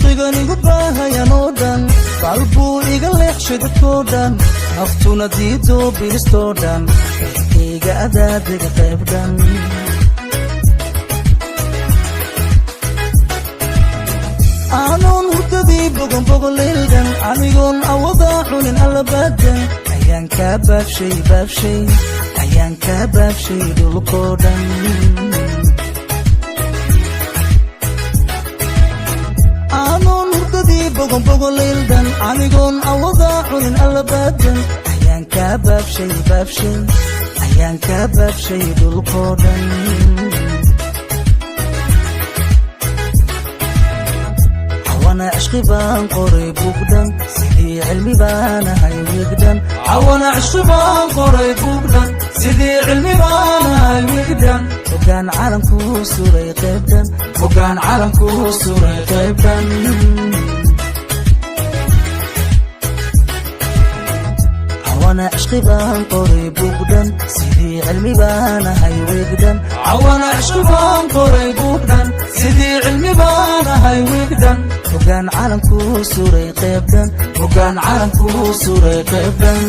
Cishqigan igu baahayan oo dhan, balbuu iga leexshay dadkoo dhan, naftuna diidoo bilistoo dhan, iga adaadiga qayb dhan. Anoon hurdadii bogonbogoleyldan, anigoon awadaa cunin allabaadan, ayaan kaa baabshay baabshay, ayaan kaa baabshay dhulkoo dhan. Anoon hurdadii bogonbogoleyldan, anigoon awadaa cunin allabaadan, ayaan kaa baabshay baabshay, ayaan kaa baabshay dhulkoo dhan. Cawana cishqi baan qoray buugdhan, sidii cilmi baan ahay wiigdhan. Cawana cishqi baan qoray buugdhan, sidii cilmi baan ahay wiigdhan. Hoggaan caalamkuu suray qaybdhan. Hoggaan caalamkuu suray qaybdhan. Cawana cishqi baan qoray buugdhan, sidii cilmi baan ahay wiigdhan. Cawana cishqi baan qoray buugdhan, sidii cilmi baan ahay wiigdhan. Hoggaan caalamkuu suray qaybdhan. Hoggaan caalamkuu suray qaybdhan.